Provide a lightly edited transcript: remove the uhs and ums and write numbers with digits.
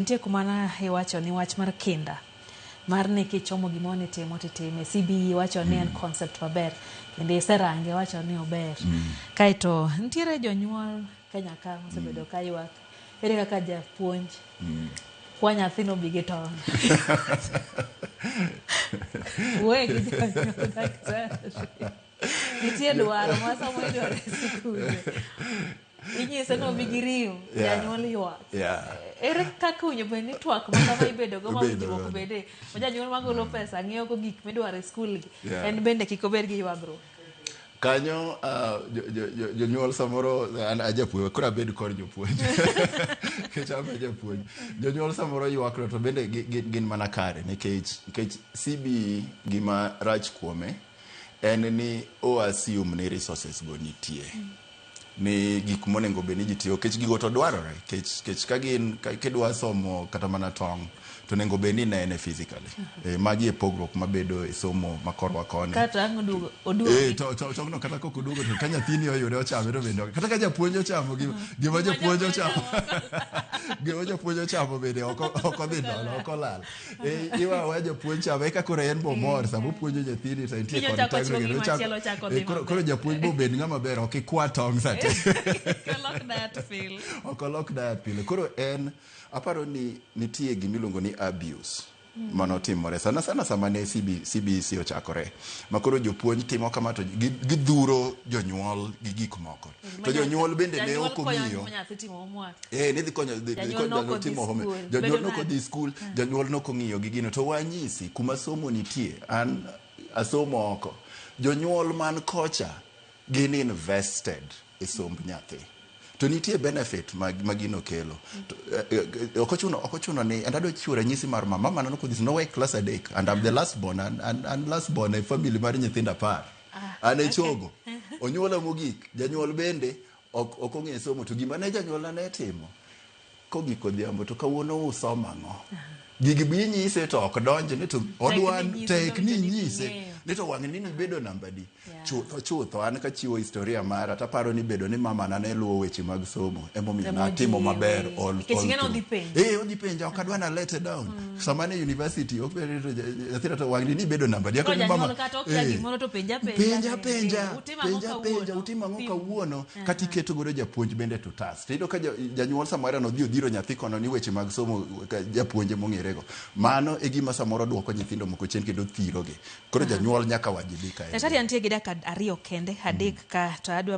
Nitie kuma na iwacho ni wach mar kinda mar ni kichomo gimoro ni timo titime. CBE wacho ni en concept maber kendo iserange wacho ni ober. Kaeto nitiere jonyuol Kenya ka mosebedo ka ywak ere kaka japuonj kwa nyathi nobi gi tong'. Wuoye gi jonyuol daktari. Nitie dwaro ma samoro idwaro e sikunde. Inyise ni obi gi ring'o, janyuol ywak. Ere kaka owinjo bed ni twak ma kama ibedo go ma Ibedo winjruok godo. bede ma janyuol magolo pesa ng'iewo go gik midwaro e skul gi en bende kik obed gi ywagruok. Kanyo jonyuol samoro an ajapuonj koro abed kor jopuonj nikech an be ajapuonj. Jonyuol samoro ywak to bende gin mana kare nikech CBE gima rach kuome en ni o assume ni resources go nitie. Ni gik monego bed ni ji tiyo kech gigo to dwarore kech kech ka gin kidwa somo kata mana tong' to onego bed ni inene physically. Magi e pogruok mabedo e somo ma korwa koni. Kata ang' oduogo oduogi. To tong'no kata kok oduogo to ka nyathini oyude ochame to bende kata ka japuonj ochamo gima japuonj ochamo gima japuonj ochamo bende ok odhi nono ok olal. Iwe aweya japuonj chame eka koro en bo mor sama opuonjo nyathini to entie Kiny kod ochako tegno chiwo kendo gima ochako chielo ochako dhi koro maber. koro japuonj bo bed ng'ama ber ok ikwa tong' sate. Kik olok diet pile. Ok olok diet pile. Koro en aparo ni nitie gima iluongo ni abuse manotimore sana sana sama ne CBC ochakore ma koro jopuonj timo kama to gidhuro jonyuol gi gik moko to jonyuol bende ne Janyuol ok konyo ong'iyo nyathi timo homework. Ni dhi konyo dhi Janyuol konyo nok janyuol odhi timo homework. skul. Janyuol Bedo nok nade? odhi skul, janyuol nok ong'iyo gi gino. To wanyisi kuma somo nitie, an asomo oko. Jonyuol man kocha gin invested e somb nyathi. To nitie benefit ma gino kelo. To, ok ochuno ni, and adwa chiwo ranyisi mar mama. Mama nok odhi, nowe klas 3 and I'm the last born, an last born e family mar nyithindo 10. An e chogo. Onyuola mogik, janyuol bende ok ong'e somo. To gima ne janyuolna ne timo, kogik odhiambo to kawuono usomo ang'o? Gigi bi inyise to ok donj ni to odwa ni nyise, tek ni to ni inyise ing'eyo. ni to wang' ni nibedo namba di. Yeah. Chutho chutho an kachiwo historia mara taparo ni bedo ni mama na ne luwo weche mag somo emomiyo Emo natimo jiwe. maber all Nikech all ing'e ni through. odhi penji. Odhi penja ok adwa na let down. Sama ne university ok bed ni to nyathina to wang' ni nibedo namba di. Koro Akoni mama, janyuol kata okia gimoro to penja penja Penja ni, penja, utimo ang'o penja kawuono? penja, utimo ang'o Pim. kawuono? Kata iketo godo japuonj bende to task. To iyudo ka janyuol samoro nodhi odhiro nyathi kono ni weche mag somo ka japuonje mong'erego. Mano e gima samoro duoko nyithindo moko chien kendo thirogi. Koro janyuol nyaka wajibika e Daktari antie gi dakika 2 kende, 3 ka to adwa